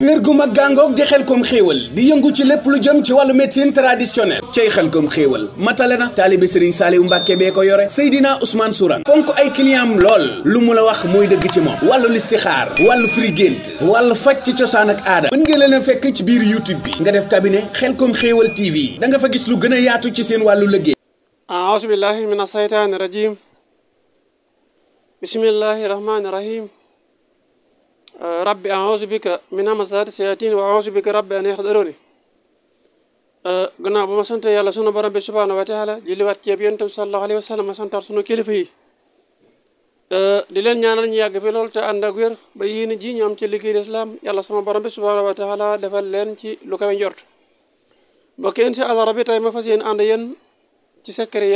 kër gu mag gàngoog di Xelcom xéewal di yëngu ci lépp lu jëm ci wàllu médecine traditionnelle cay Xelcom xéewal matale na taalibe Serigne Saliou Mbacke bee ko yore Seydina Ousmane Sourang fonk ay clientam lool lu mu la wax mooy dëgg ci moom wàllu listixaar wàllu firi gént wàllu faj ci cosaan ak aada mën ngeen leen a fekk ci biir YouTube bi nga def cabinet Xelcom xéewal TV da nga fa gis lu gën a yaatu ci seen wàllu liggéey. a'uuzu billahi mina saytaani rajim bismillahi rahmaani rahim rabbi a'uuzu bika min hamazaati sayaatiin wa a'uuzu bika rabbi an yaxdaruuni gannaaw ba ma sant yàlla sunu borom bi subhaanahu wa taala julliwaat ci yonent bi sallallahu alayhi wa sallam ma santaat sunu kilifa yi di leen ñaanal ñu yàgg fi loolu te ànd ak wér ba yéen ji ñu am ci liggéey islam yàlla sama borom bi subhaanahu wa taala defal leen ci lu kawe njort mbokk yi insha Allah rabbi tey ma fas yéen ànd yéen ci secret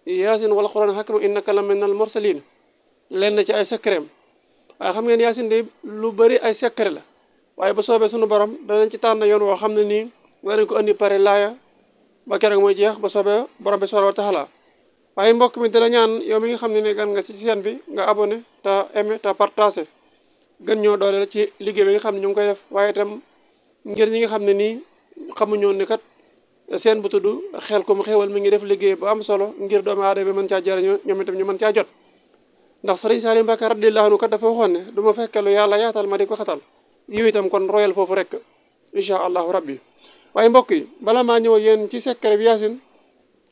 yaasin wal qur'aan hakim innaka la minal mursaliin leen ci ay secret waaye xam ngeen yaasin de lu bëri ay secret la waaye ba soobee sunu borom danañ ci tànn yoon woo xam ne nii danañ ko andi pare laaya ba keroog mooy jeex ba soobee borom bi subhaanahu wa taala waaye mbokk mi dina ñaan yow mi nga xam ne ni gan nga ci chaîne bi nga abonné te aimé te partagé gën ñoo dooleel ci liggéey bi nga xam ne ñu ngi koy def waaye itam ngir ñi nga xam ne nii xamuñoon ni kat seen bu tudd Xelcom xéewal mi ngi def liggéey bu am solo ngir doomu aadama bi mën caa jëriñoo ñoom itam ñu mën caa jot ndax Sëriñ Saliou Mbacke radiyallahu anhu kat dafa waxoon ne du ma fekke lu yàlla yaatal ma di ko xatal yiw itam kon royal foofu rek incha allahu rabbi waaye mbokk yi bala maa ñëw yéen ci secret bi yaasin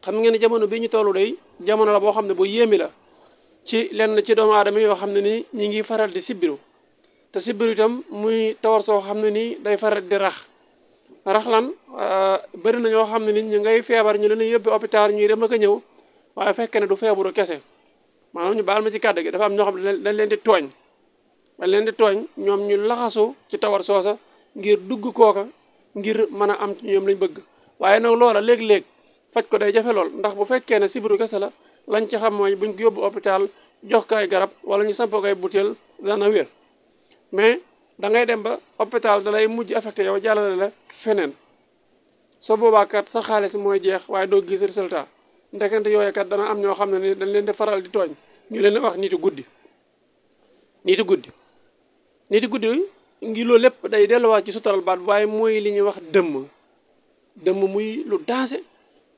xam ngeen ne jamono bi ñu tollu day jamono la boo xam ne bu yéemi la ci lenn ci doomu aadama yoo xam ne nii ñi ngi faral di sibbiru te sibbiru itam muy tawar soo xam ne nii day faral di rax lan bëri na ñoo xam ne nit ñi ngay feebar ñu leen yóbbu hôpital ñuy dem ak a ñëw waaye fekk ne du feebaru kese maanaam ñu baal ma ci kàddu gi dafa am ñoo xam ne dañ leen di tooñ ñoom ñu laxasu ci tawar soosa ngir dugg kooka ngir mën a am ci ñoom lañ bëgg waaye nag loola léeg-léeg faj ko day jafe lool ndax bu fekkee ne sibiru kese la lañ ci xam mooy buñ ko yóbbu hôpital jox ko ay garab wala ñu samp ko ay butéel dana wér mais da ngay dem ba hôpital da lay mujj affecté yow jàllale la feneen soo boobaa kat sa xaalis mooy jeex waaye doo gis résultat ndekante yooyu kat dana am ñoo xam ne ni dañ leen di faral di tooñ ñu leen di wax nitu guddi ngi loolu lépp day delluwaat ci sutural baat waaye mooy li ñuy wax dëmm muy lu dansé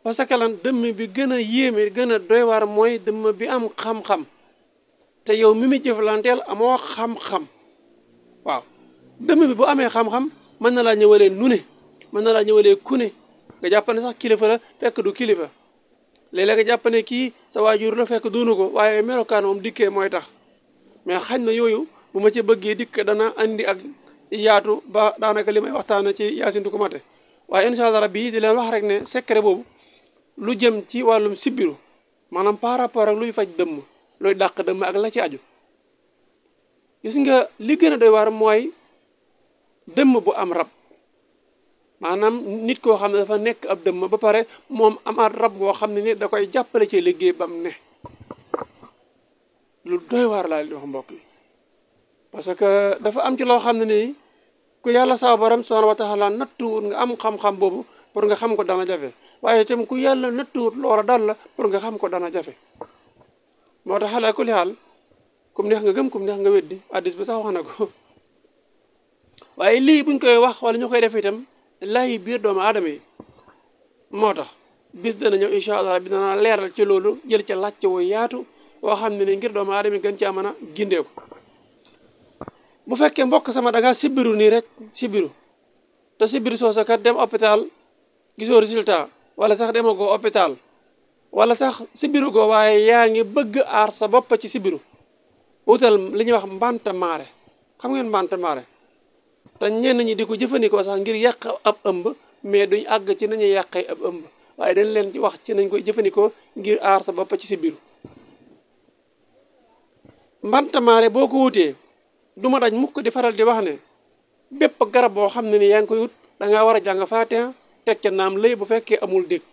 parce que lan dëmm bi gën a yéeme gën a doy waar mooy dëmm bi am xam-xam te yow mi mu jëflanteel amoo xam-xam waaw dëmm bi bu amee xam-xam mën na laa ñëwalee nu ne mën na laa ñëwalee ku ne nga jàpp ne sax kilifa la fekk du kilifa léeg-léeg nga jàpp ne kii sa waajur la fekk doonu ko waaye melokaan moom dikkee mooy tax mais xañ na yooyu bu ma ci bëggee dikk dana andi ak yaatu ba daanaka li may waxtaana ci yaasin du ko mate waaye incha allah rabbi di leen wax rek ne secret boobu lu jëm ci wàllum sibbiru maanaam par rapport ak luy faj dëmm luy dàq dëmm ak la ci aju gis nga li gën a doy waar mooy dëmm bu am rab maanaam nit koo xam ne dafa nekk ab dëmm ba pare moom amaat rab boo xam ne ni da koy jàppale ci liggéey bam ne lu doy waar laa di wax mbokk yi parce que dafa am ci loo xam ne nii ku yàlla saa borom subhanahu wa taala nattuwut nga am xam-xam boobu pour nga xam ko dana jafe waaye itam ku yàlla nattuwut loola dal la pour nga xam ko dana jafe moo tax xalaa kulli xaal kum neex nga gëm kum neex nga weddi addis bi sax wax na ko waaye lii buñ koy wax wala ñu koy def itam lay biir doomu aadama yi moo tax bis dana ñëw incha allah bi dana leeral ci loolu jël ca làcc wu yaatu woo xam ne ni ngir doomu aadama yi gën caa mën a gindeeku bu fekkee mbokk sama da ngaa sibiru nii rek sibiru te sibiru soosa kat dem hôpital gisoo résultat wala sax dema ko hôpital wala sax sibiru go waaye yaa ngi bëgg aar sa bopp ci sibiru wutal li ñuy wax mbanta maare xam ngeen mbanta maare te ñenn ñi di ko jëfandikoo sax ngir yàq ab ëmb mais duñ àgg ci nañu yàqee ab ëmb waaye dañ leen ci wax ci nañ koy jëfandikoo ngir aar sa bopp ci sibiru mbanta maare boo ko wutee du ma daj mukk di faral di wax ne bépp garab boo xam ne ni yaa ngi koy wut dangaa war a jàng Faatiha teg ca naam lay bu fekkee amul dégg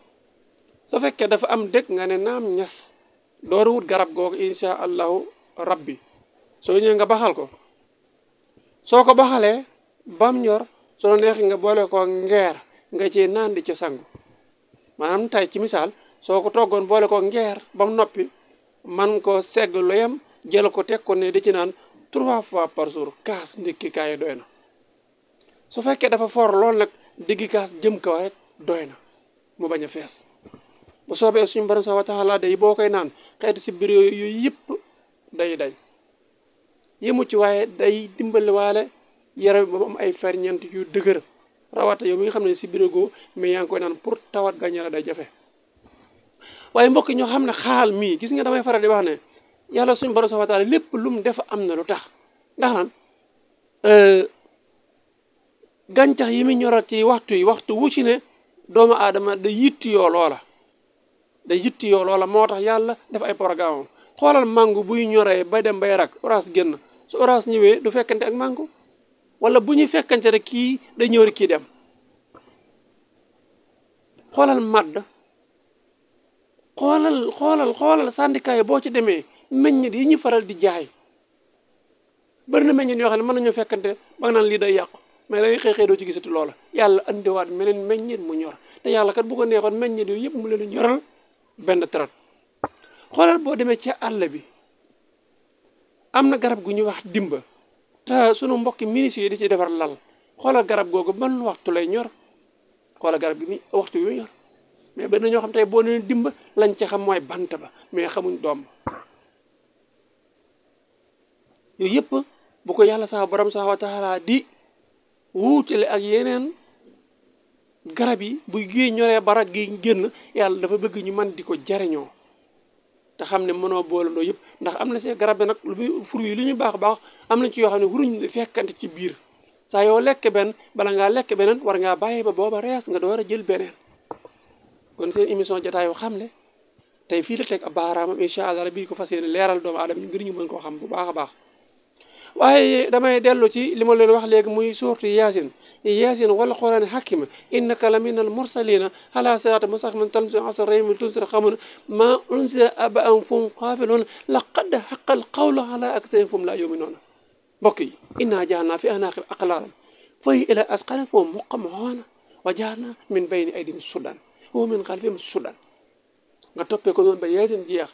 su fekkee dafa am dégg nga ne naam ñas door wut garab googu insha allahu rabbi soo ñëwee nga baxal ko soo ko baxalee bam ñor su la neexee nga boole ko ngeer nga ci naan di ci sangu maanaam tay ci misaal soo ko toggoon boole ko ngeer bam noppi man ko segg lu yem jël ko teg ko ne di ci naan 3 fois par jour kaas ndékki kaay doy na su fekkee dafa for lool nag diggi kaas jëm kaw rek doy na mu bañ a fees bu soobee suñu borom subhanahu wa taala day boo koy naan xeetu si biir yooyu yëpp day dañ yëmu ci waaye day dimbali waale yaram ba mu am ay ferñeent yu dëgër rawata yow mi nga xam ne si biiragoo mais yaa ngi koy naan pour tawat gañe la day jafe waaye mbokk ñoo xam ne xaal mii gis nga damay faral di wax ne yàlla suñu borom subhanahu wa taala lépp lu mu def am na lu tax ndax lan gàncax yi mu ñoral ci waxtu wu ci ne doomu aadama da yitti yoo loola moo tax yàlla def ay programme am xoolal mango buy ñoree ba dem bay rak orange génn su orange ñëwee du fekkante ak mango wala bu ñuy fekkante rek kii day ñëw rek kii dem xoolal madd xoolal syndicat yi boo ci demee meññit yi ñu faral di jaay bari na meññit yoo xam ne mën nañoo fekkante ba nga naan lii day yàqu mais dangay xëy doo ci gisati loola yàlla andiwaat meneen meññit mu ñor te yàlla kat bu ko neexoon meññit yooyu yëpp mu leen ñoral benn traite xoolal boo demee ci àll bi am na garab gu ñuy wax dimba te sunu mbokki ministres yi di ci defar lal xoolal garab googu ban waxtu lay ñor xoolal garab gi waxtu bi mu ñor mais bari na ñoo xam tey boo nee dimba lañ ci xam mooy bant ba mais xamuñ doom ba yooyu yëpp bu ko yàlla sax borom subhanahu wa taala di wuutale ak yeneen garab yi buy géey ñoree barak gi génn yàlla dafa bëgg ñu man di ko jariñoo te xam ne mënoo boolandoo yëpp ndax am na see garab bi nag lu muy fur yi lu ñu baax am na ci yoo xam ne wuruñ fekkante ci biir saa yoo lekk benn bala ngaa lekk beneen war ngaa bàyyi ba booba rees nga door a jël beneen kon seen émission jataayu xamle tey fii la teg ab baaraamam incha allah bii ko fas yéene leeral doomu aadama ñu ngir ñu mën koo xam bu baax a baax waaye damay dellu ci li ma leen wax léegi muy suurtu yaasin wal qur'aan hakim innaka la min al mursalina ala siraatin mustaqiim tanzilu asr raymi tunsir xamun ma unzila aba'ahum fum xaafiluun laqad haqqal qawlu ala aksarihim fum laa yu'minuun mbokk yi inna ja'alnaa fi a'naaqihim aghlaalan fa hiya ilaa azqaanihim fa hum muqmahuun wa ja'alnaa min bayni aydihim saddan wa min xalfihim saddan nga toppee ko noonu ba yaasin jeex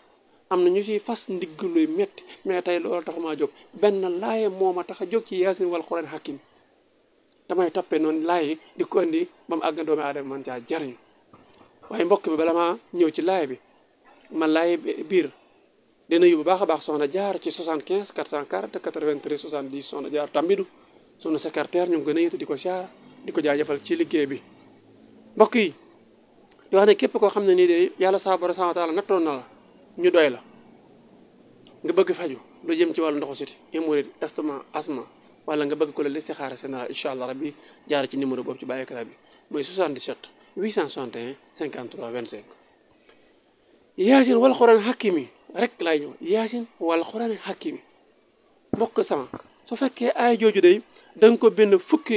am na ñu ciy fas ndigg luy metti mais tey loolu tax maa jóg benn laaye moo ma tax a jóg ci yaasin wal qur'aan hakim damay toppee noonu laaye di ko andi ba mu àgg doomu aadama man caa jariñu waaye mbokk bi bala maa ñëw ci laaye bi man laaye biir dina yu bu baax a baax soxna jaar ci 75 440 93 70 soxna jaar tambidu sunu secrétaire ñu ngi gën a yëtu di ko siyaara di ko jaajëfal ci liggéey bi mbokk yi di wax ne képp koo xam ne nii de yàlla subhaanahu wa taala nattoon na la ñu doy la nga bëgg faju lu jëm ci wàllu ndoxu siti hémorroïde estomac asma wala nga bëgg ko la listixaara général incha allah rabbi jaar ci numéro boobu ci bàyyi écran bi mooy 77 861 53 25 yaasin wal qur'aan hakimi rek laay ñëw yaasin wal qur'aan hakimi mbokk sama su fekkee ay jooju day da nga ko bind fukki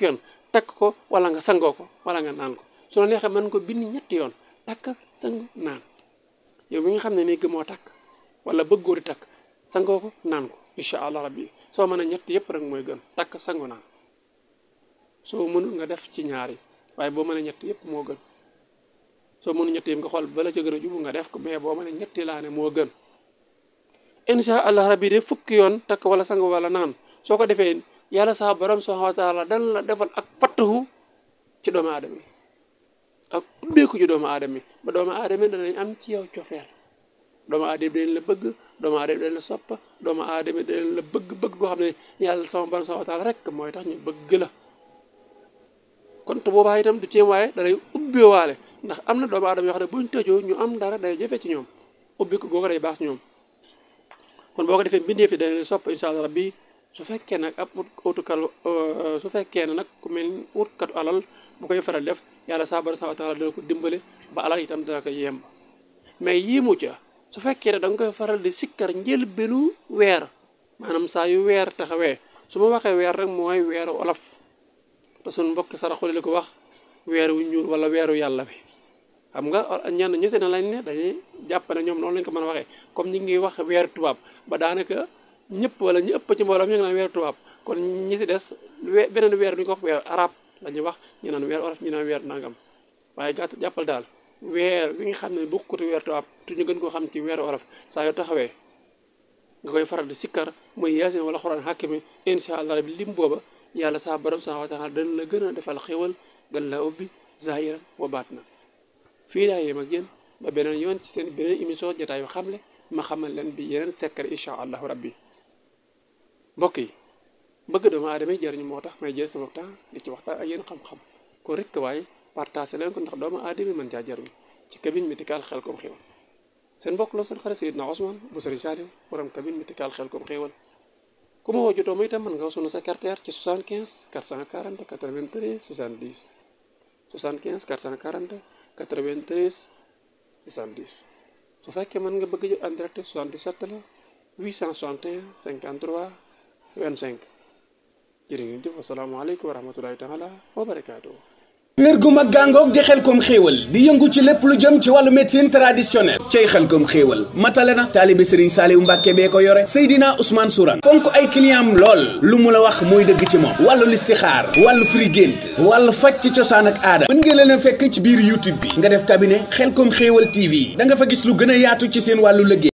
yoon takk ko wala nga sangoo ko wala nga naan ko su la neexee mën ko bind ñetti yoon takk sangu naan yow mi nga xam ne nii gëmoo takk wala bëggoo di takk sangoo ko naan ko incha allah rabbi soo mën a ñett yëpp rek mooy gën takk sangu naan soo mënul nga def ci ñaari waaye boo mën a ñett yëpp moo gën soo mënu ñett yëpp nga xool bala ca gën a jubu nga def ko mais boo mën a ñetti laa ne moo gën incha allah rabbi de fukki yoon takk wala sangu wala naan soo ko defee yàlla sa borom subhanahu wa taala dan la defal ak fattahu ci doomu aadama yi ak ubbeeku ci doomu aadama yi ba doomu aadama yi danañ am ci yow cofeel doomu aadama dañ la bëgg doomu aadama dañ la soppa doomu aadama dañ la bëgg goo xam ne yàlla sama borom subhanahu wa taala rek mooy tax ñu bëgg la kon te boobaa itam du ceem waaye dalay ubbeewaale ndax am na doomu aadama yoo xam ne buñ tëjoo ñu am dara day jafe ci ñoom ubbeeku googu day baax ci ñoom kon boo ko defee mbindeef yi dañ la sopp incha allah rabbi su fekkee nag ab su fekkee ne nag ku mel ni utkatu alal bu koy faral def yàlla saa borom subhanahu wa taala dana ko dimbale ba alal itam dana ko yemb mais yiimu ca su fekkee ne da nga koy faral di sikkar njëlbéenu weer maanaam saa yu weer taxawee su ma waxee weer rek mooy weeru olof te suñu mbokki saraxule la ko wax weeru ñuul wala weeru yàlla bi xam nga ñenn ñu se ne lañ ne dañuy jàpp ne ñoom noonu lañ ko mën a waxee comme ñi ngi wax weeru tubaab ba daanaka ñëpp wala ñu ëpp ci mbooloo ñu ngi naan weeru tubaab kon ñi si des beneen weer duñu ko wax weeru arab la ñuy wax ñu naan weeru olof ñu naan weeru nangam waaye jàppal daal weer bi nga xam ne bokkut weeru tubaab te ñu gën koo xam ci weeru olof saa yoo taxawee nga koy faral di sikkar mooy yaasin wala xuraan xàkkimi incha allah rabbi lim booba yàlla sa borom subhanahu wa taala dana la gën a defal xéwal gën la ubbi zahiran wa baatinan fii daa yéem ak yéen ba beneen yoon ci seen beneen émission jotaayu xamle ma xamal leen bi yeneen secret incha allahu rabbi mbokk yi bëgg doomu aadama yi jariñu moo tax may jël sama temps di ci waxtaan ak yéen xam-xam ko rek waaye partagé leen ko ndax doomu aadama yi mën caa jariñu ci cabine médicale Khelcom Xéwal seen mbokk la seen xarit Seydina Ousmane bu Serigne Saliou borom cabine médicale Khelcom Xéwal ku ma woo jotoo ma itam mën nga sunu secrétaire ci 75 440 93 70 75 440 93 70 su fekkee mën nga bëgg a en direct 77 la 861 53 25 jërë ngeen jëf asalaamaaleykum wa rahmatulahi taala wa barakaatuhu. kër gu mag gàngoog di Khelcom Xéwal di yëngu ci lépp lu jëm ci wàllu médecine traditionnelle cay Khelcom Xéwal matale na taalibe Serigne Saliou Mbacke bee ko yore Seydina Ousmane Sourang fonk ay client am lool lu mu la wax mooy dëgg ci moom wàllu listixaar wàllu firi gént wàllu faj ci cosaan ak aada mën ngeen leen a fekk ci biir YouTube bi nga def cabinet Khelcom Xéwal TV da nga fa gis lu gën a yaatu ci seen wàllu liggéey